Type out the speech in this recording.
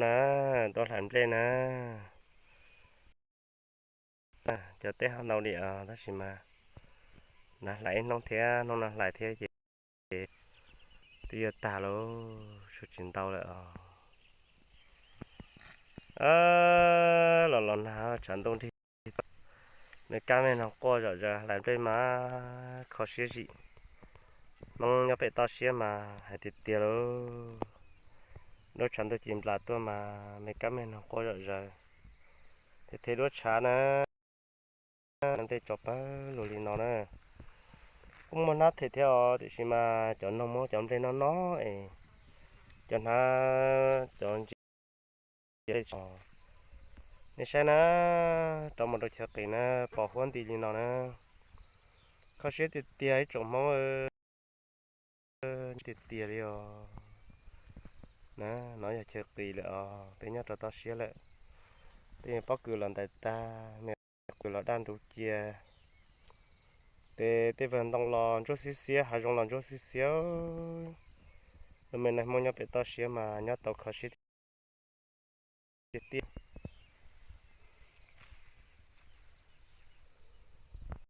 na, tuaj hlais nplej na. Cov teb ho ntau li os, tab sis mas nag hlais ib hnub thiab, hnub no hlais thiab ces twb yuav tag lauj, tshuav tsis ntau lawm os. Los los nag tshav ntuj nrig, me kab me noog quaj zom zaws, hlais nplej mas kho siab zim. Hmoob nyob pem toj siab mas hais tiag tiag lauj, lub tshav ntuj ci nplas tuaj mas me kab me noog quaj zom zaws, thiab thiab duab tshav na. Ntej tso pawg lug li no na, kuj muaj hnab them thiab os, tiam sis mas cov noog muab cov nplej no no es cov hnab cov ntsis, nej saib na, rov mus rau chaw qis na, pos huab nti li no na. Kho siab tiag tiag ib tsoom Hmoob, tiag tiag li os. Na, no yog chaw qis lawm os, peb nyob rau toj siab lawm. Tej pob kws los ntais tag, me pob kws los daj ntuv cia, ces tej vag ntoo los ntsuab xiab xiab, hav zoov los ntsuab xiab xiab. Lub me neej Hmoob nyob pem toj siab mas nyob tau kho siab tiag tiag.